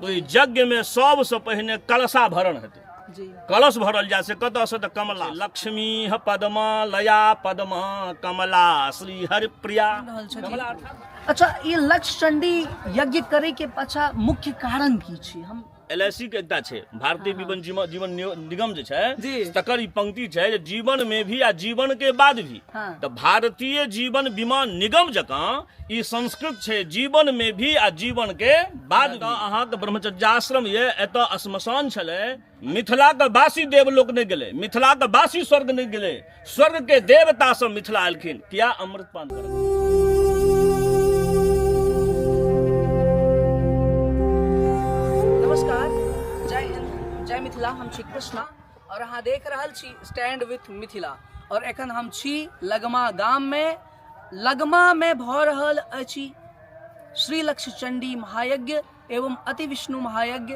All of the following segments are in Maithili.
ओहि यज्ञमे सबसँ पहिने कलशा भरण हेतै। जी। कलश भरल जाय से कतऽसँ? तऽ कमला लक्ष्मी पद्मा लया पद्मा कमला श्री हरिप्रिया रहल छथिन। कमला अर्थात अच्छा, ई लक्ष्य चंडी यज्ञ करे के पाछा मुख्य कारण की छी? हम एल I C के एकटा छै भारतीय जीवन जीवन जीवन निगम जे छै जी। तकर ई पंक्ति छै जे जीवन में भी आ जीवन के बाद भी। तऽ भारतीय जीवन बीमा निगम जकाँ ई संस्कृत छै, जीवन में भी आ जीवन के बाद भी। अहाँके ब्रह्मचर्याश्रम ये एतऽ श्मशान छलै, मिथिला के वासी देवलोक नहि गेलै, मिथिला के वासी स्वर्ग नहि गेलै, स्वर्ग के देवता सब मिथिला एलखिन किया? अमृत पान करऽ। नमस्कार, जय हिंद, जय मिथिला। हम छी कृष्णा और अहाँ देख रहल छी स्टैंड विथ मिथिला और एखन हम छी लगमा गाम में। लगमा में भऽ रहल अछि श्री लक्ष्य चंडी महायज्ञ एवं अति विष्णु महायज्ञ,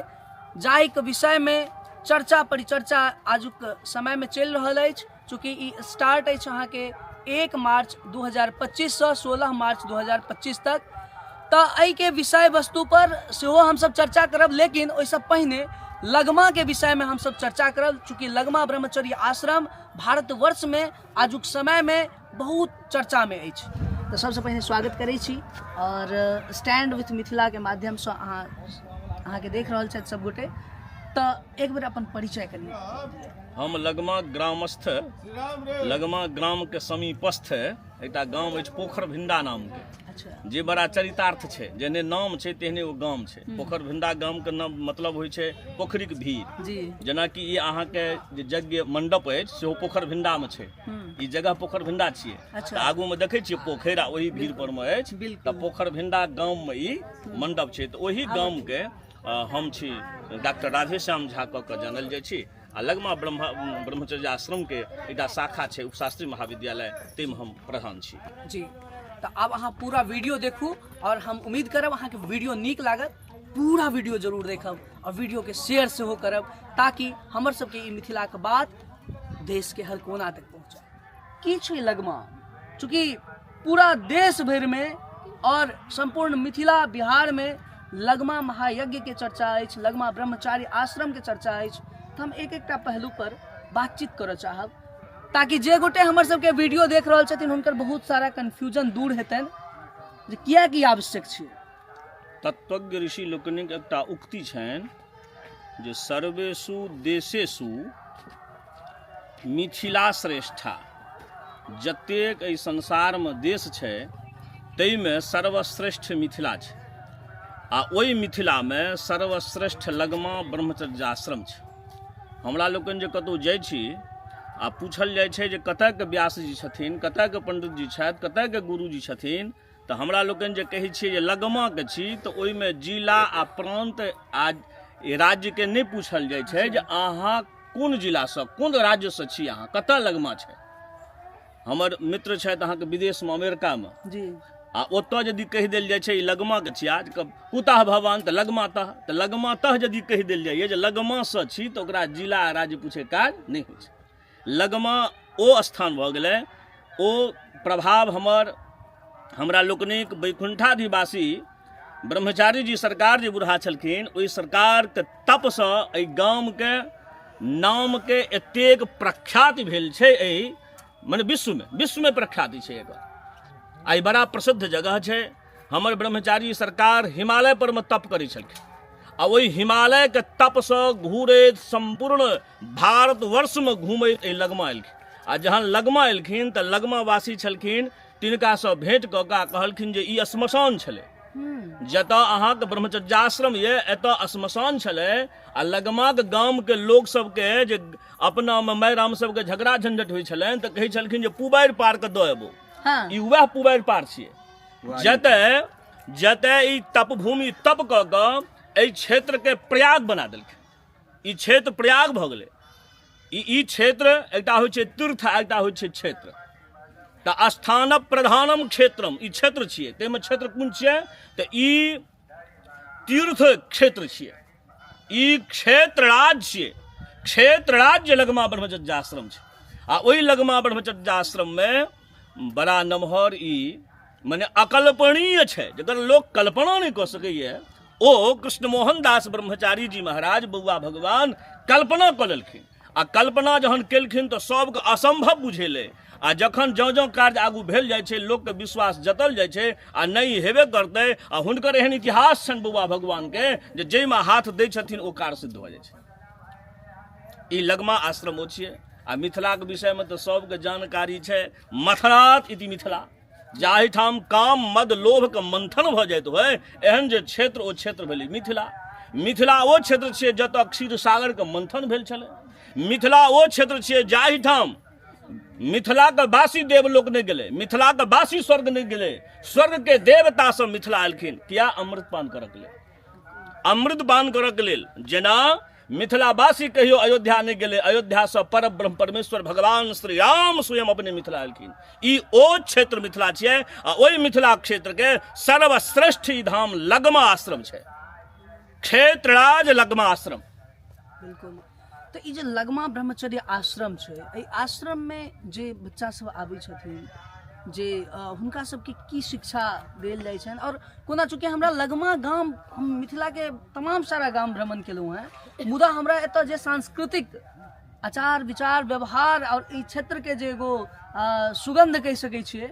जाहिके विषय में चर्चा परिचर्चा आजुक समय में चलि रहल अछि। चूँकि ई स्टार्ट अछि अहाँके 1 मार्च 2025 सँ 16 मार्च 2025 तक, तऽ एहिके विषय वस्तु पर सेहो हमसब चर्चा करब, लेकिन ओहिसँ पहिने लगमाके विषयमे हमसब चर्चा करब। चूँकि लगमा ब्रह्मचर्य आश्रम भारतवर्षमे आजुक समयमे बहुत चर्चामे अछि। तऽ सबसँ पहिने स्वागत करै छी और स्टैंड विथ मिथिलाके माध्यमसँ अहाँके देख रहल छथि सबगोटे, तऽ एक बेर अपन परिचय कनि। हम लगमा ग्रामस्थ, लगमा ग्राम के समीपस्थ एकटा गाम अछि पोखर भिंडा नाम के। जे बड़ा चरितार्थ छै, जेहने नाम छै तेहने ओ गाम छै। पोखर भिंडा गाम के नाम मतलब होइ छै पोखरिक भीड़। जेनाकि ई अहाँके जे यज्ञ मंडप अछि सेहो पोखर भिंडा मे छै। ई जगह पोखर भिंडा छियै। तऽ आगू मे देखै छियै पोखरि आ ओहि भीड़ पर मे अछि। तऽ पोखर भिंडा गाम मे ई मंडप छै। तऽ ओहि गाम के हम छी डॉक्टर राधेश्याम झा कऽ के जानल जाइ छी आ लगमा ब्रह्मचर्य आश्रम के एकटा शाखा छै उपशास्त्री महाविद्यालय, ताहिमे हम प्रधान छी। जी, तऽ आब अहाँ पूरा वीडियो देखू और हम उम्मीद करब अहाँके वीडियो नीक लागत। पूरा वीडियो जरूर देखब और वीडियो के शेयर सेहो करब ताकि हमर सबके ई मिथिलाके बात देश के हर कोना तक पहुँचे। की छै लगमा? चूँकि पूरा देश भरिमे और सम्पूर्ण मिथिला बिहार में लगमा महायज्ञ के चर्चा अछि, लगमा ब्रह्मचारी आश्रम के चर्चा अछि, तऽ हम एक एकटा पहलू पर बातचीत करऽ चाहब ताकि जे गोटे हमर सबके वीडियो देख रहल छथिन हुनकर बहुत सारा कन्फ्यूजन दूर हेतनि जे किया की आवश्यक छै। तत्वज्ञ ऋषि लोकनिक एकटा उक्ति छनि जे सर्वेषु देशेषु मिथिला श्रेष्ठा। जतेक एहि संसारमे देश छै ताहिमे सर्वश्रेष्ठ मिथिला छै आ ओहि मिथिलामे सर्वश्रेष्ठ लगमा ब्रह्मचर्याश्रम छै। हमरा लोकनि जे कतहु जाइ छी आ पूछल जाइ छै जे कतयके व्यास जी छथिन, कतयके पंडित जी छथि, कतयके गुरुजी छथिन, तऽ हमरा लोकनि जे कहै छियै जे लगमाके छी, तऽ ओहिमे जिला आ प्रान्त आ राज्यके नहि पूछल जाइ छै जे अहाँ कोन जिलासँ कोन राज्यसँ छी, अहाँ कतऽ लगमा छै। हमर मित्र छथि अहाँके विदेशमे अमेरिकामे जी। आ ओतऽ यदि कहि देल जाइ छै ई लगमाके छी, आज कुतः भवान तऽ लगमा तह, तऽ लगमा तह यदि कहि देल जाइए जे लगमासँ छी तऽ ओकरा जिला आ राज्य पूछे काज नहि होइ छै। लगमा ओ स्थान भऽ गेलै, ओ प्रभाव हमरा लोकनिक वैकुण्ठाधिवासी ब्रह्मचारी जी सरकार जे बूढ़ा छलखिन ओहि सरकारके तपसँ एहि गामके नामके एतेक प्रख्याति भेल छै एहि मने विश्वमे प्रख्याति छै एकर। आइ बड़ा प्रसिद्ध जगह छै। हमर ब्रह्मचारी सरकार हिमालय पर मे तप करै छलखिन आ ओहि हिमालयके तपसँ घूरैत सम्पूर्ण भारतवर्षमे घूमैत एहि लगमा एलखिन आ जहन लगमा एलखिन तऽ लगमावासी छलखिन तिनकासँ भेंट कऽ कऽ कहलखिन जे ई श्मशान छलै, जतऽ अहाँके ब्रह्मचर्याश्रम यऽ एतऽ श्मशान छलै आ लगमाक गामके लोक सबके जे अपनामे माय राम सबके झगड़ा झंझट होइ छलनि तऽ कहै छलखिन जे पुबारि पार के दऽ एबो। ई वएह पुबारि पार छियै जतय जतय ई तपभूमि तप कऽ कऽ एहि क्षेत्रके प्रयाग बना देलखिन। ई क्षेत्र प्रयाग भऽ गेलै। ई क्षेत्र एकटा होइ छै तीर्थ आ एकटा होइ छै क्षेत्र। तऽ स्थान प्रधानम क्षेत्रम, ई क्षेत्र छियै, ताहिमे क्षेत्र कोन छियै तऽ ई तीर्थ क्षेत्र छियै, ई क्षेत्रराज छियै। क्षेत्रराज लगमा ब्रह्मचर्याश्रम छै आ ओहि लगमा ब्रह्मचर्याश्रममे बड़ा नमहर ई मने अकल्पनीय छै, जकर लोक कल्पना नहि कऽ सकैए ओ कृष्णमोहन दास ब्रह्मचारी जी महाराज बौआ भगवान कल्पना कऽ लेलखिन आ कल्पना जहन केलखिन तऽ सबके असम्भव बुझेलै आ जखन जँ जँ कार्य आगू भेल जाइ छै लोकके विश्वास जतल जाइ छै आ नहि हेबे करतै आ हुनकर एहन इतिहास छनि बौआ भगवानके जे जाहिमे हाथ दै छथिन ओ कार्य सिद्ध भऽ जाइ छै। ई लगमा आश्रम ओ छियै। आ मिथिलाके विषयमे तऽ सबके जानकारी छै, मथरात इति मिथिला, जाहिठाम काम मद लोभके मंथन भऽ जाइत होइ, एहन जे क्षेत्र ओ क्षेत्र भेलै मिथिला। मिथिला ओ क्षेत्र छियै जतऽ क्षीर सागरके मंथन भेल छलै। मिथिला ओ क्षेत्र छियै जाहिठाम मिथिलाके वासी देवलोक नहि गेलै, मिथिलाके वासी स्वर्ग नहि गेलै, स्वर्गके देवता सब मिथिला एलखिन किया? अमृत पान करऽके लेल। अमृत पान करऽके लेल। जेना मिथिलावासी कहियो अयोध्या नहि गेलै, अयोध्यासँ पर ब्रह्म परमेश्वर भगवान श्री राम स्वयं अपने मिथिला एलखिन। ई ओ क्षेत्र मिथिला छियै आ ओहि मिथिला क्षेत्रके सर्वश्रेष्ठ ई धाम लगमा आश्रम छै, क्षेत्रराज लगमा आश्रम। बिल्कुल। तऽ ई जे लगमा ब्रह्मचर्य आश्रम छै, एहि आश्रममे जे बच्चा सब आबै छथिन, जे हुनका सबके की शिक्षा देल जाइ छनि आओर कोना? चूँकि हमरा लगमा गाम, हम मिथिलाके तमाम सारा गाम भ्रमण केलहुँ हेँ, मुदा हमरा एतऽ जे सांस्कृतिक आचार विचार व्यवहार आओर ई क्षेत्रके जे एगो सुगन्ध कहि सकै छियै,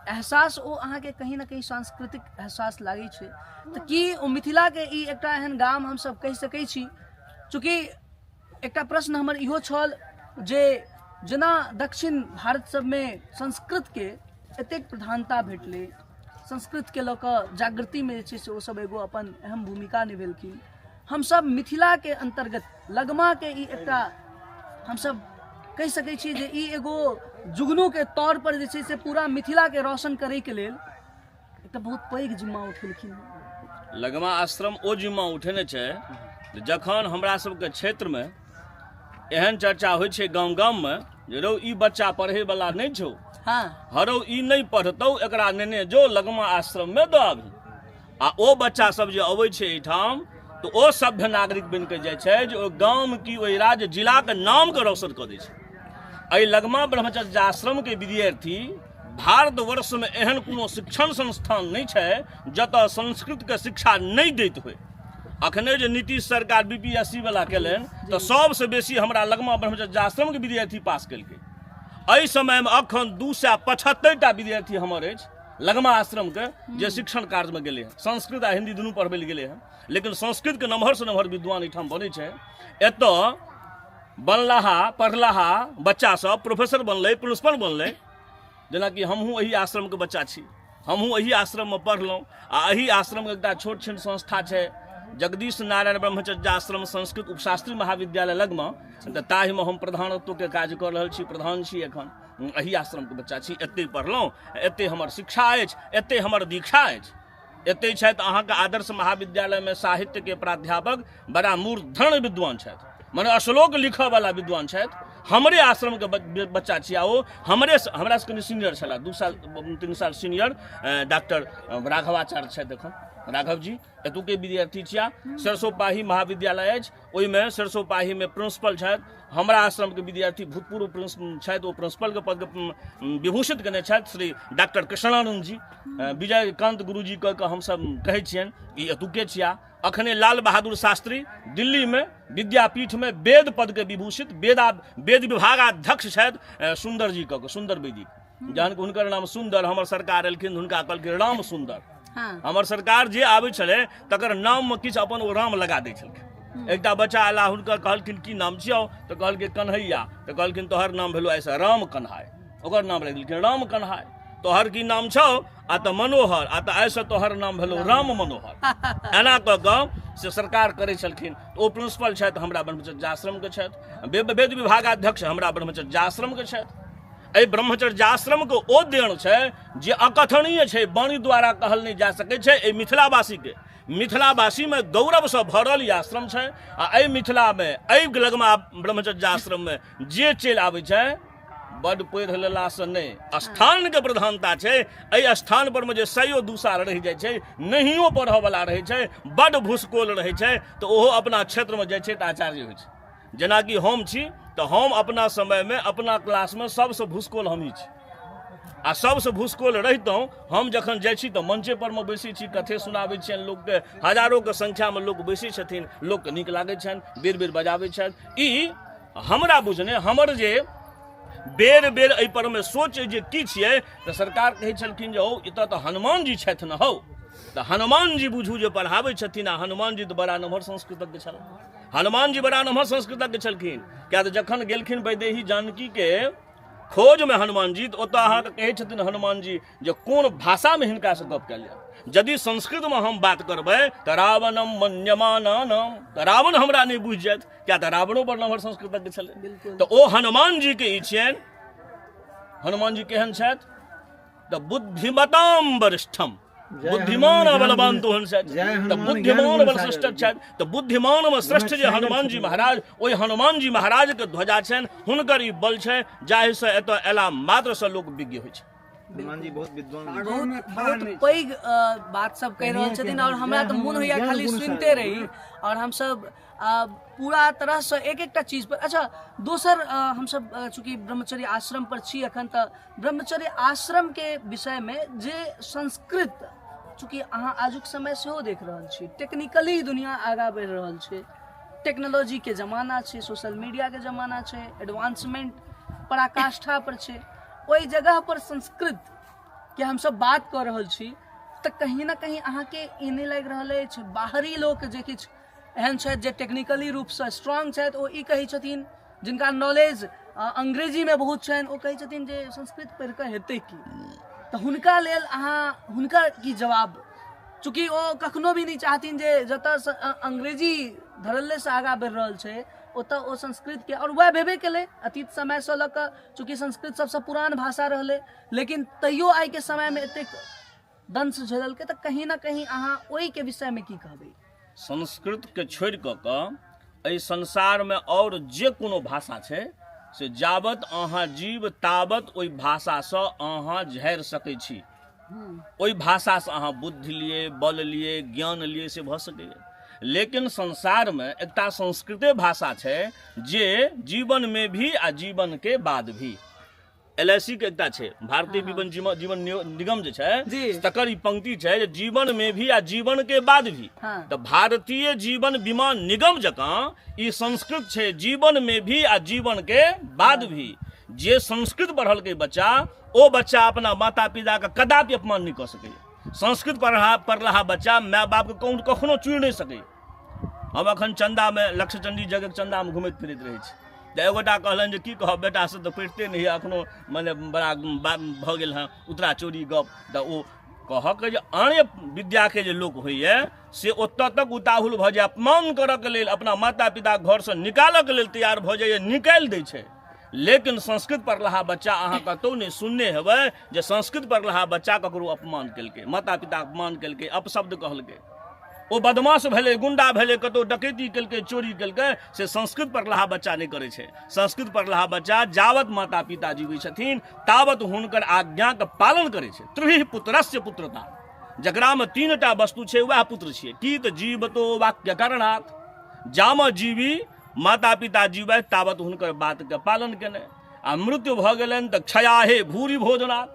एहसास, ओ अहाँके कहीं ने कहीं सांस्कृतिक एहसास लागै छै। तऽ की ओ मिथिलाके ई एकटा एहन गाम हमसब कहि सकै छी? चूँकि एकटा प्रश्न हमर इहो छल जे जेना दक्षिण भारत सबमे संस्कृतके एतेक प्रधानता भेटलै, संस्कृतके लऽ कऽ जागृतिमे जे छै से ओसब एगो अपन अहम भूमिका निभेलखिन, हमसब मिथिलाके अन्तर्गत लगमाके ई एकटा हमसब कहि सकै छी जे ई एगो जुगनूके तौर पर जे छै से पूरा मिथिलाके रोशन करैके लेल एकटा बहुत पैघ जिम्मा उठेलखिन। लगमा आश्रम ओ जिम्मा उठेने छै। जखन हमरा सबके क्षेत्रमे एहन चर्चा होइ छै गाम गाममे जे रौ ई बच्चा पढ़ैवला नहि छौ, हाँ, हरौ ई नहि पढ़तौ, एकरा नेने जो लगमा आश्रममे दऽ आबही, आ ओ बच्चा सब जे अबै छै एहिठाम तऽ ओ सभ्य नागरिक बनि कऽ जाइ छै जे ओहि गाम की ओहि राज्य जिलाके नामके रोशन कऽ दै छै। एहि लगमा ब्रह्मचर्य आश्रमके विद्यार्थी भारतवर्षमे एहन कोनो शिक्षण संस्थान नहि छै जतऽ संस्कृतके शिक्षा नहि दैत होइ। अखने जे नीतीश सरकार BPSC वाला केलनि तऽ सबसँ बेसी हमरा लगमा ब्रह्मचर्य आश्रमके विद्यार्थी पास केलकै। एहि समयमे अखन 275 टा विद्यार्थी हमर अछि लगमा आश्रमके जे शिक्षण कार्यमे गेलै हँ, संस्कृत आ हिंदी दुनू पढ़बै लए गेलै हँ, लेकिन संस्कृतके नमहरसँ नमहर विद्वान एहिठाम बनै छै। एतऽ बनलाहा पढ़लाहा बच्चा सब प्रोफेसर बनलै, प्रिंसिपल बनलै। जेनाकि हमहूँ एहि आश्रमके बच्चा छी, हमहूँ एहि आश्रममे पढ़लहुँ आ एहि आश्रमके एकटा छोट छिन संस्था छै जगदीश नारायण ब्रह्मचर्य आश्रम संस्कृत उपशास्त्री महाविद्यालय लगमे, तऽ ताहिमे हम प्रधानत्वके काज कऽ रहल छी, प्रधान छी एखन। एहि आश्रमके बच्चा छी, एतहि पढ़लहुँ, एतहि हमर शिक्षा अछि, एतहि हमर दीक्षा अछि। एतहि छथि अहाँके आदर्श महाविद्यालयमे साहित्यके प्राध्यापक, बड़ा मूर्धन्य विद्वान छथि, मने श्लोक लिखऽवला विद्वान छथि, हमरे आश्रमके बच्चा छी आ ओ हमरे हमरा से कनि सीनियर छलाह, 2 साल 3 साल सीनियर, डॉक्टर राघवाचार्य छथि एखन, राघव जी एतुके विद्यार्थी छिया। सरसोपाही महाविद्यालय अछि, ओहिमे सरसोपाहीमे प्रिंसिपल छथि, हमरा आश्रमके विद्यार्थी भूतपूर्व प्रिंसिपल छथि, ओ प्रिंसिपलके पदके विभूषित केने छथि श्री डॉक्टर कृष्णानंद जी, विजयकांत गुरुजी कह कऽ हमसब कहै छियनि, ई एतुके छिया। अखने लाल बहादुर शास्त्री दिल्लीमे विद्यापीठमे वेद पदके विभूषित वेद विभागाध्यक्ष छथि सुंदर जी कऽ कऽ, सुंदर वैदिक, जहन हुनकर नाम सुंदर, हमर सरकार एलखिन हुनका कहलखिन राम सुंदर। हाँ। हमर सरकार जे आबै छलै तकर नाममे किछु अपन ओ राम लगा दै छलखिन। एकटा बच्चा अयला, हुनकर कहलखिन की नाम छियौ, तऽ कहलकै कन्हैया, तऽ कहलखिन तोहर नाम भेलौ ऐसा राम कन्हाइ, ओकर नाम राखि देलखिन राम कन्हाइ। तोहर की नाम छौ, आ तऽ मनोहर, आ तऽ आइसँ तोहर नाम भेलौ राम मनोहर। एना कऽ कऽ से सरकार करै छलखिन। ओ प्रिंसिपल छथि हमरा ब्रह्मचर्य आश्रमके छथि, वेद विभागाध्यक्ष हमरा ब्रह्मचर्य आश्रमके छथि। एहि ब्रह्मचर्याश्रमके ओ देन छै जे अकथनीय छै, वाणी द्वारा कहल नहि जा सकै छै। एहि मिथिलावासीके, मिथिलावासीमे गौरवसँ भरल ई आश्रम छै आ एहि मिथिलामे एहि लगमा ब्रह्मचर्याश्रममे जे चलि आबै छै बड्ड पढ़ि लेलासँ नहि, स्थानके प्रधानता छै। एहि स्थान परमे जे 102 साल रहि जाइ छै, नहियो पढ़ऽवला रहै छै, बड्ड भुसकोल रहै छै, तऽ ओहो अपना क्षेत्रमे जाइ छै तऽ आचार्य होइ छै। जेनाकि हम छी तऽ हम अपना समयमे अपना क्लासमे सबसँ भुसकोल हमही छी। आ सबसँ भुसकोल रहितहुँ हम जखन जाइ छी तऽ मंचे पर मे बैसै छी, कथे सुनाबै छियनि लोकके, हजारोके संख्यामे लोक बैसै छथिन, लोकके नीक लागै छनि, बेर बेर बजाबै छथि। ई हमरा बुझने हमर जे बेर बेर एहि पर मे सोच जे की छियै, तऽ सरकार कहै छलखिन जे हौ एतऽ तऽ हनुमान जी छथि ने हौ, तऽ हनुमान जी बुझू जे पढ़ाबै छथिन। आ हनुमान जी तऽ बड़ा नम्हर संस्कृतज्ञ छलाह, हनुमान जी बड़ा नम्हर संस्कृतज्ञ छलखिन, किया तऽ जखन गेलखिन वैदेही जानकी के खोजमे हनुमान जी, तऽ ओतऽ अहाँके कहै छथिन हनुमान जी जे कोन भाषामे हिनकासँ गप कयल जाय। यदि संस्कृतमे हम बात करबै तऽ रावणम मन्यमानानाम, तऽ रावण हमरा नहि बुझि जायत, किया तऽ रावणो बड़ नम्हर संस्कृतज्ञ छलै। तऽ ओ हनुमान जी के ई छियनि। हनुमान जी केहन छथि? तऽ बुद्धिमताम वरिष्ठम, बुद्धिमान आ बलवान तोहन छथि, तऽ बुद्धिमान बल श्रेष्ठ छथि। तऽ बुद्धिमान मे श्रेष्ठ जे हनुमान जी महाराज, ओहि हनुमान जी महाराज के ध्वजा छनि, हुनकर ई बल छै जाहिसँ एतऽ एला मात्रसँ लोक विज्ञ होइ छै। हनुमान जी बहुत विद्वान, बहुत बहुत पैघ बात सब कहि रहल छथिन और हमरा तऽ मोन होइया खाली सुनिते रही। और हमसब पूरा तरहसँ एक एकटा चीज पर। अच्छा, दोसर हमसब चूँकि ब्रह्मचर्य आश्रम पर छी एखन, तऽ ब्रह्मचर्य आश्रमके विषयमे जे संस्कृत, चूँकि अहाँ आजुक समय सेहो देख रहल छी, टेक्निकली दुनिया आगाँ बढ़ि रहल छै, टेक्नोलॉजीके जमाना छै, सोशल मीडियाके जमाना छै, एडवांसमेंट पराकाष्ठा पर छै, ओहि जगह पर संस्कृत के हमसब बात कऽ रहल छी, तऽ कहीं ना कहीं अहाँके ई नहि लागि रहल अछि बाहरी लोक जे किछु एहन छथि जे टेक्निकली रूपसँ स्ट्रांग छथि, ओ ई कहै छथिन, जिनका नॉलेज अंग्रेजीमे बहुत छनि, ओ कहै छथिन जे संस्कृत पढ़ि कऽ हेतै की? तऽ हुनका लेल अहाँ हुनका की जवाब? चूँकि ओ कखनो भी नहि चाहथिन जे जतऽ अंग्रेजी धड़ल्लेसँ आगाँ बढ़ि रहल छै ओतऽ ओ संस्कृतके, आओर वएह भेबे केलै अतीत समयसँ लऽ कऽ, चूँकि संस्कृत सबसँ पुरान भाषा रहलै, लेकिन तैयो आइके समयमे एतेक दंश झेललकै, तऽ कहीं ना कहीं अहाँ ओहिके विषयमे की कहबै? संस्कृतके छोड़ि कऽ कऽ एहि संसारमे आओर जे कोनो भाषा छै से जाबत अहाँ जीव ताबत ओहि भाषासँ अहाँ झाड़ि सकै छी, ओहि भाषासँ अहाँ बुद्धि लिए, बल लिए, ज्ञान लिए, से भऽ सकैए। लेकिन संसारमे एकटा संस्कृते भाषा छै जे जीवनमे भी आ जीवनके बाद भी। एल I C के एकटा छै भारतीय जीवन जीवन जीवन निगम जे छै तकर ई पंक्ति छै जे जीवन में भी आ जीवन के बाद भी। तऽ भारतीय जीवन बीमा निगम जकाँ ई संस्कृत छै, जीवन में भी आ जीवन के बाद भी। जे संस्कृत पढ़लकै बच्चा, ओ बच्चा अपना माता पिता के कदापि अपमान नहि कऽ सकैए। संस्कृत पढ़लहा बच्चा माय बाप के कौन कखनो चुनि नहि सकैए। हम अखन चन्दामे लक्षचण्डी जगह चन्दामे घुमैत फिरैत रहै छी, तऽ एगोटा कहलनि जे की कहब, बेटा से तऽ पढ़िते नहि अखनो मने बड़ा भऽ गेल हँ उतरा चोरी गप। तऽ ओ कहक जे आने विद्याके जे लोक होइए से ओतऽ तक उताहुल भऽ जाय, अपमान करऽके लेल अपना माता पिताके घरसँ निकालऽके लेल तैयार भऽ जाइए, निकालि दै छै। लेकिन संस्कृत पढ़लहा बच्चा अहाँ कतहु नहि सुनने हेबै जे संस्कृत पढ़लहा बच्चा ककरो अपमान केलकै, माता पिता अपमान केलकै, अपशब्द कहलकै, ओ बदमाश भेलै, गुंडा भेलै, कतहु डकैती केलकै, चोरी केलकै, से संस्कृत पढ़लहा बच्चा नहि करै छै। संस्कृत पढ़लहा बच्चा जावत माता पिता जीबै छथिन तावत हुनकर आज्ञाके पालन करै छै। त्रिही पुत्रस्य पुत्रता, जकरामे तीनटा वस्तु छै वएह पुत्र छियै। की तऽ जीवतो वाक्य करणात्, जाम जीवी माता पिता जीबै तावत हुनकर बातके पालन केने, आ मृत्यु भऽ गेलनि तऽ क्षयाहे भूरि भोजनात्,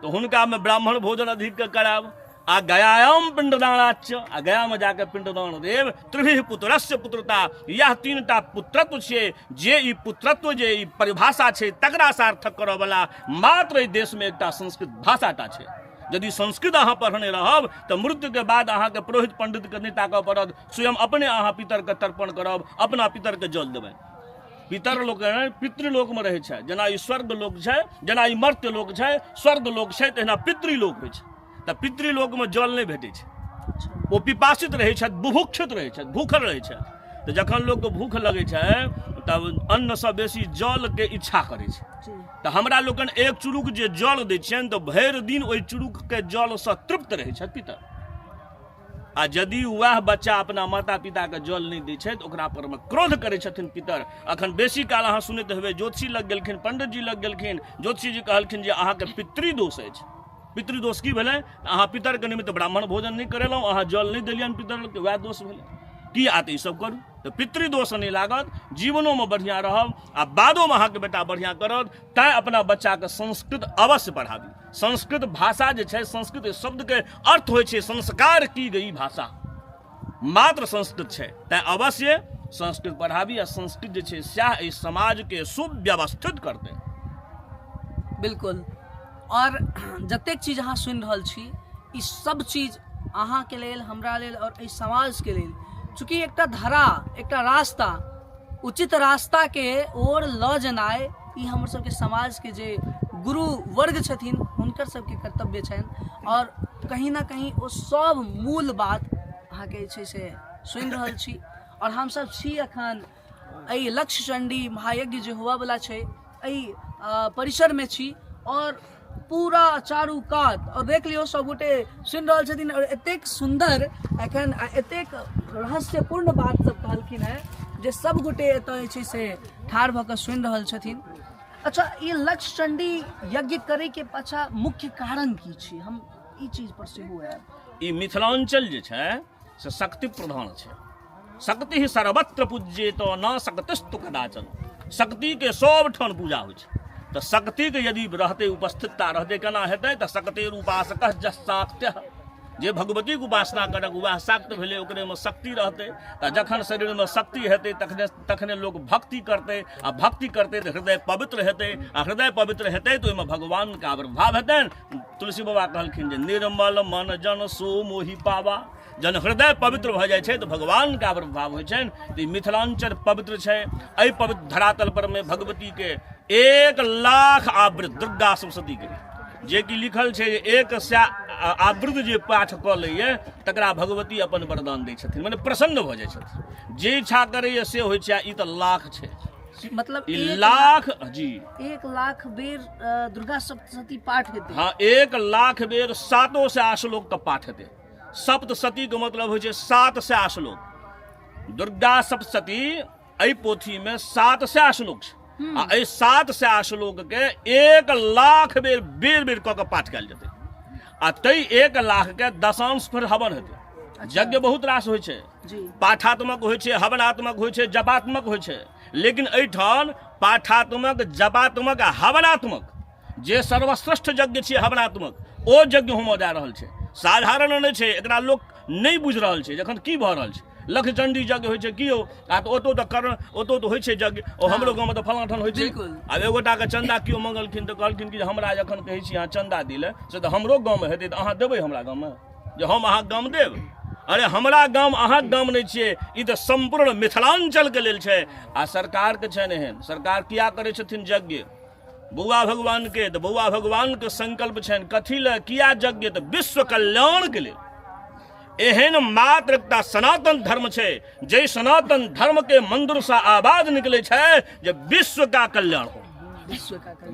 तऽ हुनकामे ब्राह्मण भोजन अधिक करायब, आ गयायाम पिंडदानाच्च, आ गयामे जाके पिंडदान देव। त्रिभिः पुत्रस्य पुत्रता, यह तीनटा पुत्रत्व छियै जे ई पुत्रत्व जे ई परिभाषा छै तकरा सार्थक करऽवला मात्र एहि देशमे एकटा संस्कृत भाषाटा छै। यदि संस्कृत अहाँ पढ़ने रहब तऽ मृत्युके बाद अहाँके पुरोहित पंडितके नहि ताकऽ पड़त, स्वयं अपने अहाँ पितरके तर्पण करब, अपना पितरके जल देबै। पितर लोक पितृलोकमे रहै छै, जेना ई स्वर्ग लोक छै, जेना ई मर्त्य लोक छै, स्वर्ग लोक छै, तहिना पितृलोक होइ छै। तऽ पितृलोकमे जल नहि भेटै छै, ओ पिपासित रहै छथि, बुभुक्षित रहै छथि, भूखल रहै छथि। तऽ जखन लोकके भूख लगै छै तब अन्नसँ बेसी जलके इच्छा करै छै। तऽ हमरा लोकनि एक चुरुक जे जल दै छियनि तऽ भरि दिन ओहि चुरुकके जलसँ तृप्त रहै छथि पितर। आ यदि वएह बच्चा अपना माता पिताके जल नहि दै छै तऽ ओकरा परमे क्रोध करै छथिन पितर। अखन बेसी काल अहाँ सुनैत हेबै ज्योतिषी लग गेलखिन, पंडित जी लग गेलखिन, ज्योतिषी जी कहलखिन जे अहाँके पितृदोष अछि। पितृदोष की भेलै? अहाँ पितरके निमित्त ब्राह्मण भोजन नहि करेलहुँ, अहाँ जल नहि देलियनि पितरके, वएह दोष भेलै। की आ तऽ ईसभ करू तऽ पितृदोष नहि लागत, जीवनोमे बढ़िआँ रहब आ बादोमे अहाँके बेटा बढ़िआँ करत। तैँ अपना बच्चाके संस्कृत अवश्य पढ़ाबी। संस्कृत भाषा जे छै, संस्कृत शब्दके अर्थ होइ छै संस्कार की गई भाषा, मात्र संस्कृत छै। तैँ अवश्य संस्कृत पढ़ाबी आ संस्कृत जे छै सएह एहि समाजके सुव्यवस्थित करतै। बिल्कुल। और जतेक चीज अहाँ सुनि रहल छी, ई सब चीज अहाँके लेल, हमरा लेल और एहि समाजके लेल, चूँकि एकटा धरा, एकटा रास्ता, उचित रास्ताके ओर लऽ जेनाइ ई हमर सबके समाजके जे गुरु वर्ग छथिन हुनकर सबके कर्तव्य छनि। और कहीं ना कहीं ओ सब मूल बात अहाँके जे छै से सुनि रहल छी। और हमसब छी अखन एहि लक्ष्य चंडी महायज्ञ जे हुअवला छै एहि परिसरमे छी और पूरा चारू कात और देख लियौ सब गोटे सुनि रहल छथिन। और एतेक सुन्दर एखन एतेक रहस्यपूर्ण बात सब कहलखिन हेँ जे सब गोटे एतऽ जे छै से ठाढ़ भऽ कऽ सुनि रहल छथिन। अच्छा, ई लक्ष्य चंडी यज्ञ करैके पाछा मुख्य कारण की छै, हम ई चीज पर सेहो आयब। ई मिथिलांचल जे छै से शक्ति प्रधान छै। शक्ति ही सर्वत्र पूज्येत न शक्तिस्तु कदाचन। शक्ति के सब ठाम पूजा होइ छै। तऽ शक्ति के यदि रहतै, उपस्थितता रहतै, केना हेतै? तऽ शक्तिर उपासक जस्साक्त्य, जे भगवतीके उपासना करक वएह शाक्त भेलै, ओकरेमे शक्ति रहतै। तऽ जखन शरीरमे शक्ति हेतै तखने तखने लोक भक्ति करतै, आ भक्ति करतै तऽ हृदय पवित्र हेतै, आ हृदय पवित्र हेतै तऽ ओहिमे भगवानके आविर्भाव हेतनि। तुलसी बाबा कहलखिन जे निर्मल मन जन सो मोहि पावा। जहन हृदय पवित्र भऽ जाइ छै तऽ भगवानके आविर्भाव होइ छनि। तऽ ई मिथिलाञ्चल पवित्र छै। एहि पवित्र धरातल परमे भगवतीके 1 लाख आवृत दुर्गा सप्तशतीके जे कि लिखल छै जे 100 आवृत जे पाठ कऽ लैए तकरा भगवती अपन वरदान दै छथिन, मने प्रसन्न भऽ जाइ छथिन। जे इच्छा करैए से होइ छै। ई तऽ लाख छै, मतलब ई लाख जी 1 लाख बेर दुर्गा सप्तशती पाठ हेतै। हाँ, 1 लाख बेर 700 श्लोक के पाठ हेतै। सप्तशती के मतलब होइ छै 700 श्लोक। दुर्गा सप्तशती एहि पोथी में 700 श्लोक छै आ एहि 700 श्लोक के 1 लाख बेर बेर बेर कऽ के पाठ कयल जेतै। आ तै 1 लाख के दशांश फेर हवन हेतै। यज्ञ बहुत रास होइ छै, पाठात्मक होइ छै, हवनात्मक होइ छै, जपात्मक होइ छै, लेकिन एहिठाम पाठात्मक, जपात्मक आ हवनात्मक जे सर्वश्रेष्ठ यज्ञ छियै हवनात्मक, ओ यज्ञ होमऽ जा रहल छै। साधारण नहि छै, एकरा लोक नहि बुझि रहल छै जखन की भऽ रहल छै। लक्षचंडी यज्ञ होइ छै की यौ? आ तऽ ओतौ तऽ कर्ण, ओतौ तऽ होइ छै यज्ञ। ओ हमरो गाँवमे तऽ फलाँ ठाम होइ छै। आब एगोटाके चन्दा केओ मंगलखिन तऽ कहलखिन कि हमरा जखन कहै छी अहाँ चन्दा दी लए, से तऽ हमरो गाँवमे हेतै, तऽ अहाँ देबै हमरा गाँवमे? जे हम अहाँके गाम देब? अरे हमरा गाम अहाँके गाम नहि छियै, ई तऽ सम्पूर्ण मिथिलाञ्चलके लेल छै। आ सरकारके छनि एहन, सरकार किया करै छथिन यज्ञ? बौआ भगवान के तऽ बौआ भगवान के संकल्प छनि कथी लए किया यज्ञ? तऽ विश्व कल्याण के लेल। एहन मात्र एकटा सनातन धर्म छै जे सनातन धर्म के मंदिर से आवाज निकले छै जे विश्व का कल्याण हो,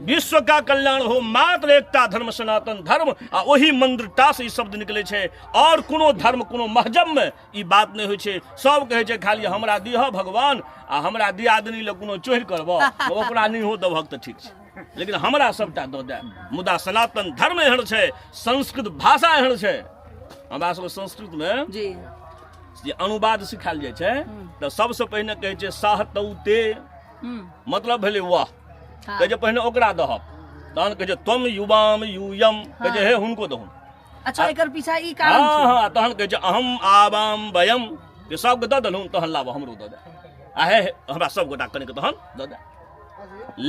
विश्व का कल्याण हो। मात्र एकटा धर्म सनातन धर्म, आ ओही मंदिर टा से ई शब्द निकले छै। और कोनो धर्म कोनो महजब में ई बात नहि होइ छै। सब कहै छै खाली हमरा दिह भगवान, आ हमरा दियादनी लए कोनो चोरि करबह ओकरा नहि हो देबहक तऽ ठीक छै, लेकिन हमरा सबटा दऽ दे। मुदा सनातन धर्म एहन छै, संस्कृत भाषा एहन छै। हमरा सबके संस्कृत में जी जे अनुवाद सिखायल जाइ छै तऽ सबसँ पहिने कहै छै साह तौ ते, मतलब भेलै वाह। कहै छै पहिने ओकरा दहक, तहन कहै छै त्वम युवाम यूयम, कहै छै हे हुनको दहुन। अच्छा, एकर पीछा ई कारण छै। हाँ, तहन कहै छै अहम आवाम वयम, जे सबके दऽ देलहुँ तहन लाब हमरो दऽ दे, आ हे हमरा सब गोटा कनिक तहन दऽ दे।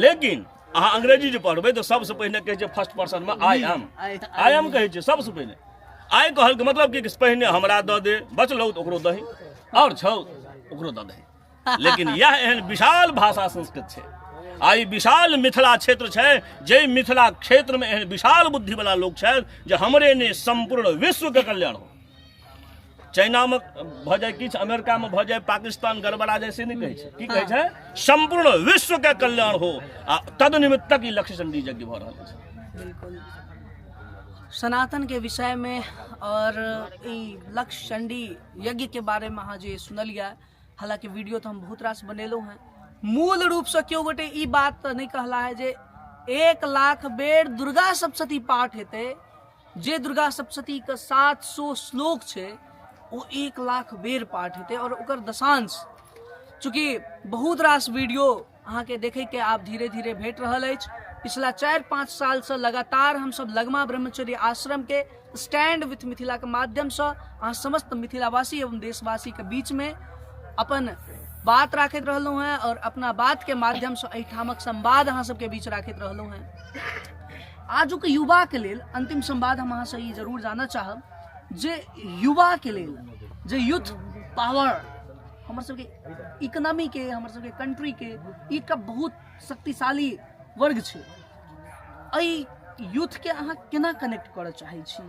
लेकिन अहाँ अंग्रेजी जे पढ़बै तऽ सबसँ पहिने कहै छै first person may I am, I am कहै छै सबसँ पहिने। आइ कहलके मतलब कि पहिने हमरा दऽ दे, बचलौ तऽ ओकरो दही, आओर छौ ओकरो दऽ दही। लेकिन यह एहन विशाल भाषा संस्कृत छै, आ ई विशाल मिथिला क्षेत्र छै, जे मिथिला क्षेत्र में एहन विशाल बुद्धि वाला लोग छै जे हमरे ने संपूर्ण विश्व के कल्याण हो। चाइना में भऽ जाय किछु, अमेरिका में भऽ जाय, पाकिस्तान गड़बड़ा जाय, से नहि कहै छै। की कहै छै? संपूर्ण विश्व के कल्याण हो, आ तद निमित्तक ई लक्ष्य चंडी यज्ञ भऽ रहल अछि। बिल्कुल सनातन के विषय में और ई लक्ष्य चंडी यज्ञ के बारे में अहाँ जे सुनलियै, हालांकि वीडियो तो हम बहुत रास बनेलहुँ हैं, मूल रूप से केओ गोटे ई बात तऽ नहि कहला है जे 1 लाख बेर दुर्गा सप्तशती पाठ हेतै, जे दुर्गा सप्तशती के 700 श्लोक छै, ओ 1 लाख बेर पाठ हेतै आओर ओकर दशांश, चूँकि बहुत रास वीडियो अहाँके देखैके आब धीरे धीरे भेट रहल अछि। पिछला 4-5 सालसँ लगातार हमसब लगमा ब्रह्मचर्य आश्रमके स्टैंड विथ मिथिलाके माध्यमसँ अहाँ समस्त मिथिलावासी एवं देशवासीके बीचमे अपन बात राखैत रहलहुँ हेँ और अपना बातके माध्यमसँ एहिठामक संवाद अहाँ सबके बीच राखैत रहलहुँ हेँ। आजुक युवाके लेल अंतिम संवाद हम अहाँसँ ई जरूर जानऽ चाहब जे युवाके लेल जे यूथ पावर हमर सबके इकोनॉमीके, हमर सबके कंट्रीके एकटा बहुत शक्तिशाली वर्ग छै, एहि यूथके अहाँ केना कनेक्ट करऽ चाहै छी?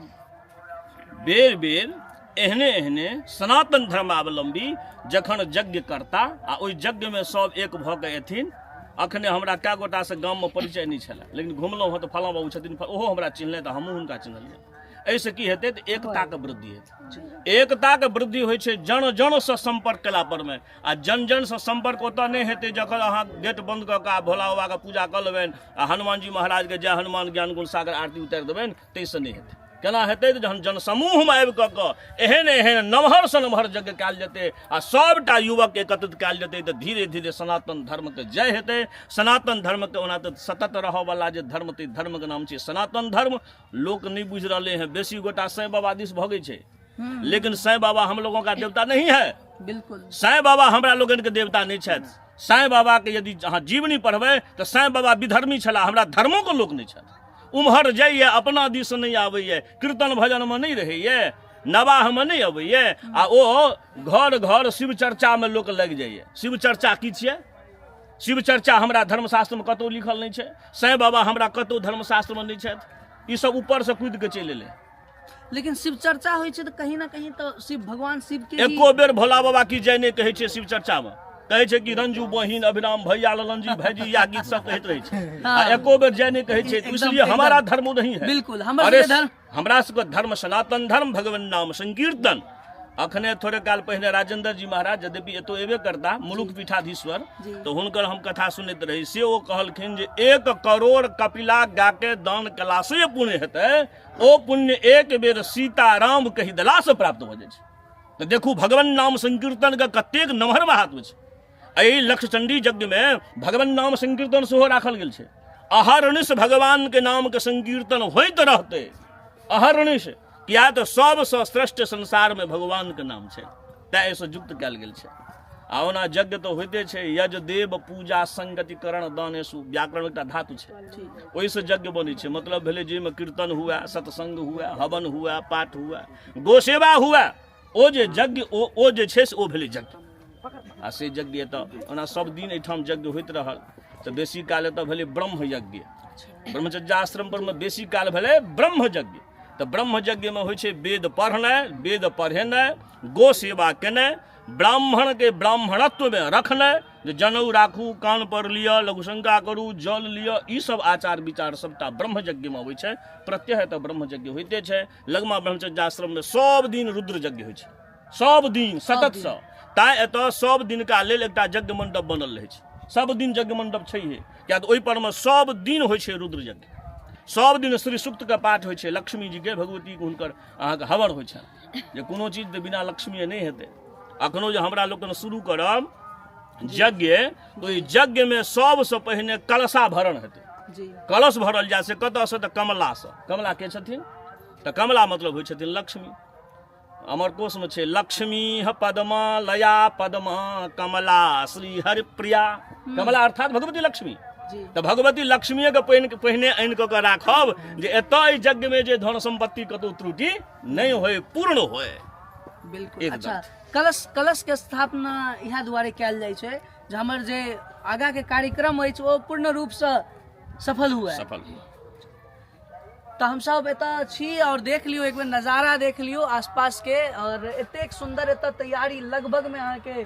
बेर बेर एहने एहने सनातन धर्मावलम्बी जखन यज्ञ करता आ ओहि यज्ञमे सब एक भऽ कऽ एथिन। अखने हमरा कए गोटासँ गाममे परिचय नहि छलए, लेकिन घुमलहुँ हँ तऽ फलाँ बाबू छथिन, ओहो हमरा चिन्हलनि तऽ हमहूँ हुनका चिन्हलियनि। एहिसँ की हेतै तऽ एकताके वृद्धि हेतै। एकताके वृद्धि होइ छै जन जनसँ सम्पर्क कयला परमे, आ जन जनसँ सम्पर्क ओतऽ नहि हेतै जखन अहाँ गेट बन्द कऽ कऽ आ भोला बाबाके पूजा कऽ लेबनि आ हनुमानजी महाराजके जय हनुमान ज्ञान गुण सागर आरती उतारि देबनि, ताहिसँ नहि हेतै। केना हेतै तऽ जहन जनसमूहमे आबि कऽ कऽ एहन एहन नमहरसँ नमहर यज्ञ कयल जेतै आ सभटा युवकके एकत्रित कयल जेतै तऽ धीरे धीरे सनातन धर्मके जय हेतै। सनातन धर्मके ओना तऽ सतत रहऽवला जे धर्म, ताहि धर्मके नाम छै सनातन धर्म। लोक नहि बुझि रहले हैं, बेसी गोटा साईं बाबा दिस भगै छै, लेकिन साईं बाबा हम लोगों का देवता नहीं है। बिल्कुल साईं बाबा हमरा लोगन के देवता नहीं छथि। साईं बाबा के यदि अहाँ जीवनी पढ़बै तऽ साईं बाबा विधर्मी छलाह, हमरा धर्मो के लोक नहीं छथि। उम्हर जाइए अपना दिस नहीं आबैए, कीर्तन भजन में नहीं रहैए, नवाह में नहीं अबैए, आ ओ घर घर शिव चर्चा में लोक लागि जाइए। शिव चर्चा की छियै? शिव चर्चा हमरा धर्मशास्त्र में कतहु लिखल नहीं छै, साईं बाबा हमरा कतहु धर्मशास्त्र में नहीं छथि। ई सब ऊपर से कूदि के चलि एलै। लेकिन शिव चर्चा होइ छै तऽ कहीं ना कहीं तऽ शिव भगवान शिव के एको बेर भोला बाबा की जय नहि कहै छै। शिव चर्चा में कहै छै कि रंजू बहिन अभिराम भैया ललन जी भाईजी या गीत सब कहैत रहै छै, आ एको बेर जय नहि कहै छै। इसलिए हमारा धर्म नहीं है। बिल्कुल, हमर सबके धर्म, हमरा सबके धर्म सनातन धर्म, भगवान नाम संकीर्तन। अखने थोड़े काल पहिने राजेंद्र जी महाराज यद्यपि एतो एबे करता मुलुक पीठाधीश्वर, तो हुनकर हम कथा सुनैत रही, से ओ कहलखिन जे 1 करोड़ कपिला गाके दान कला से पुण्य हेतै, ओ पुण्य एक बेर सीताराम कहि देला से प्राप्त भऽ जाइ छै। तऽ देखू भगवान नाम संकीर्तन के कतेक नमहर महात्म छै। एहि लक्षचंडी यज्ञ में भगवान नाम संकीर्तन सेहो राखल गेल छै। अहर्निश भगवान के नाम के संकीर्तन होइत रहतै, अहर्निश, किया तऽ सबसँ श्रेष्ठ संसार में भगवान के नाम छै, तैं एहिसँ युक्त कयल गेल छै। आ ओना यज्ञ तऽ होइते छै, यज देव पूजा संगति करण दानेशु, व्याकरण एकटा धातु छै, ओहिसँ यज्ञ बनै छै। मतलब भेलै जाहिमे कीर्तन हुए, सत्संग हुए, हवन हुए, पाठ हुए, गोसेवा हुए, ओ जे यज्ञ ओ जे छै से ओ भेलै यज्ञ। आ से यज्ञ एतऽ ओना सब दिन एहिठाम यज्ञ होइत रहल, तऽ बेसी काल एतऽ भेलै ब्रह्म यज्ञ। ब्रह्मचर्याश्रम पर मे बेसी काल भेलै ब्रह्म यज्ञ। तऽ ब्रह्म यज्ञमे होइ छै वेद पढ़नाइ, वेद पढ़ेनाइ, गो सेवा केनाइ, ब्राह्मणके ब्राह्मणत्वमे रखनाइ, जे जनउ राखू, कान पर लिअ, लघुशंका करू, जल लिअ, ई सब आचार विचार सबटा ब्रह्म यज्ञमे अबै छै। प्रत्यह एतऽ ब्रह्म यज्ञ होइते छै। लगमा ब्रह्मचर्याश्रममे सब दिन रुद्र यज्ञ होइ छै, सब दिन सततसँ। तैँ एतऽ सब दिनका लेल एकटा यज्ञ मण्डप बनल रहै छै, सब दिन यज्ञ मण्डप छैहे, किया तऽ ओहि परमे सब दिन होइ छै रुद्र यज्ञ, सब दिन श्री सूक्तके पाठ होइ छै, लक्ष्मी जीके भगवतीके हुनकर अहाँके हवन होइ छनि, जे कोनो चीज तऽ बिना लक्ष्मीए नहि हेतै। अखनो जे हमरा लोकनि शुरू करब यज्ञ, तऽ ओहि यज्ञमे सबसँ पहिने कलशा भरण हेतै। कलश भरल जाय से कतऽसँ? तऽ कमलासँ। कमला के छथिन? तऽ कमला मतलब होइ छथिन लक्ष्मी। अमरकोशमे छै लक्ष्मी पदमा लया पदमा कमला श्री हरिप्रिया। कमला अर्थात भगवती लक्ष्मी। तऽ भगवती लक्ष्मीएके पहिने आनि कऽ राखब जे एतऽ एहि यज्ञमे जे धन सम्पत्ति कतौ त्रुटि नहि होय, पूर्ण होय। बिल्कुल। अच्छा, कलश के स्थापना इएह दुआरे कयल जाइ छै जे हमर जे आगाँ के कार्यक्रम अछि ओ पूर्ण रूपसँ सफल हुए। सफल हुए। तऽ हमसब एतऽ छी और देख लियौ, एक बेर नजारा देख लियौ आसपास के, और एतेक सुन्दर एतऽ तैयारी लगभग में अहाँके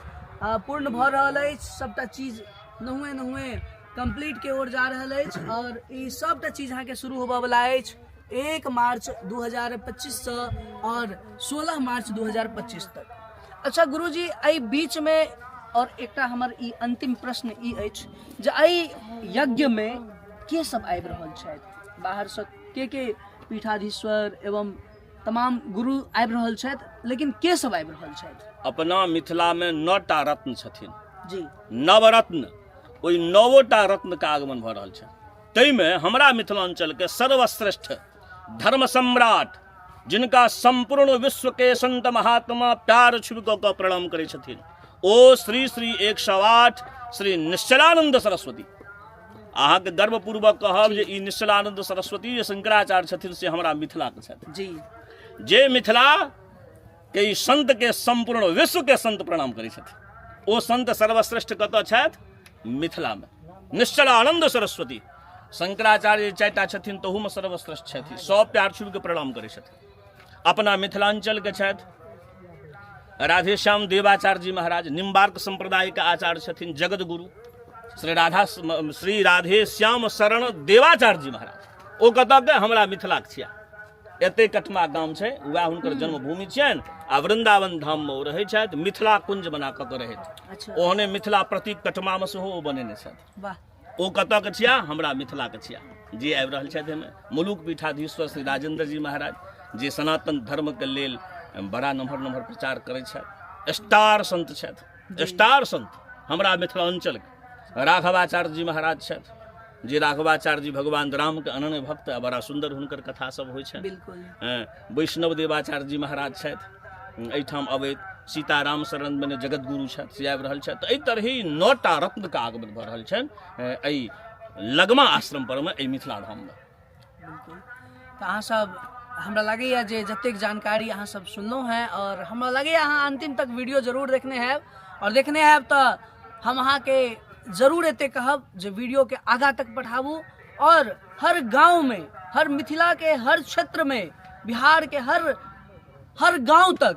पूर्ण भऽ रहल अछि। सबटा चीज नहुए नहुए कंप्लीट के ओर जा रहल अछि और ई सबटा चीज अहाँके शुरू होबऽ वाला अछि 1 मार्च 2025 से और 16 मार्च 2025 तक। अच्छा गुरुजी, एहि बीच में और एकटा हमर ई अंतिम प्रश्न ई अछि जे एहि यज्ञ में के सब आबि रहल छथि बाहरसँ, के के पीठाधीश्वर एवं तमाम गुरु आबि रहल छथि, लेकिन के सब आबि रहल छथि? अपना मिथिलामे 9टा रत्न छथिन जी, नवरत्न, ओहि 9टा रत्नके आगमन भऽ रहल छै। ताहिमे हमरा मिथिलांचलके सर्वश्रेष्ठ धर्म सम्राट, जिनका संपूर्ण विश्व के संत महात्मा प्यार छुबि कऽ कऽ प्रणाम करै छथिन, ओ श्री श्री 108 श्री निश्चलानंद सरस्वती। अहाँके गर्वपूर्वक कहब जे ई निश्चलानंद सरस्वती जे शंकराचार्य छथिन से हमरा मिथिलाके छथि जी। जे मिथिला के ई संत के संपूर्ण विश्व के संत प्रणाम करै छथिन, ओ संत सर्वश्रेष्ठ कतऽ छथि? मिथिलामे निश्चलानंद सरस्वती। शंकराचार्य 4टा छथिन तहूमे सर्वश्रेष्ठ छथि, सब प्यार छुबि के प्रणाम करै छथिन। अपना मिथिलांचल के छथि राधेश्याम देवाचार्य जी महाराज, निम्बार्क संप्रदाय के आचार्य छथिन, जगत गुरु श्री राधे श्याम शरण देवाचार्य जी महाराज। ओ कतऽ के? हमरा मिथिलाके छिया, एते कटमा गाम छै, वएह हुनकर जन्मभूमि छियनि आ वृंदावन धाम में ओ रहै छथि, मिथिला कुंज बना कऽ के रहैत। ओहने मिथिला प्रतीक कटमा में सेहो ओ बनेने छथि। ओ कतऽ के छिया? हमरा मिथिला के छिया। जे आबि रहल छथि एहिमे मुलुक पीठाधीश्वर श्री राजेंद्र जी महाराज, जे सनातन धर्म के लेल बड़ा नम्हर नम्हर प्रचार करै छथि, स्टार संत छथि, स्टार संत हमरा मिथिलांचल के। राघवाचार्य जी महाराज छथि, जे राघवाचार्य जी भगवान राम के अनन्य भक्त आ बड़ा सुंदर हुनकर कथा सब होइ छनि। वैष्णव देवाचार्य जी महाराज छथि एहिठाम अबैत, सीताराम शरण मने जगतगुरु छथि से आबि रहल छथि। तऽ एहि तरहे 9टा रत्नके आगमन भऽ रहल छनि एहि लगमा आश्रम परमे, एहि मिथिला धाममे। बिल्कुल, तऽ अहाँ सब हमरा लगैए जे जतेक जानकारी अहाँ सब सुनलहुँ हेँ और हमरा लगैए अहाँ अंतिम तक वीडियो जरूर देखने हैब, और देखने हैब तऽ हम अहाँके जरूर एते कहब जे वीडियोके आगाँ तक बढ़ाबू और हर गाँवमे, हर मिथिलाके हर क्षेत्रमे, बिहारके हर हर गाँव तक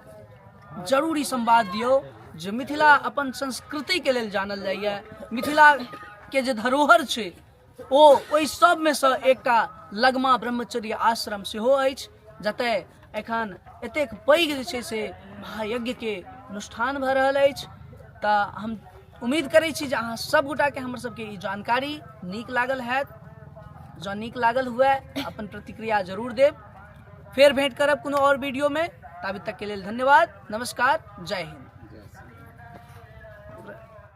जरूर ई संवाद दियौ जे मिथिला अपन संस्कृतिके लेल जानल जाइए, मिथिलाके जे धरोहर छै ओ ओहि सबमे सँ एकटा लगमा ब्रह्मचर्य आश्रम सेहो अछि, जतय एखन एतेक पैघ जे छै से महायज्ञके अनुष्ठान भऽ रहल अछि। तऽ हम उम्मीद करै छी जे अहाँ सब गोटाके हमर सबके ई जानकारी नीक लागल हैत। जँ नीक लागल हुए अपन प्रतिक्रिया जरूर देब। फेर भेंट करब कोनो आओर वीडियोमे, ताबे तकके लेल धन्यवाद, नमस्कार, जय हिंद।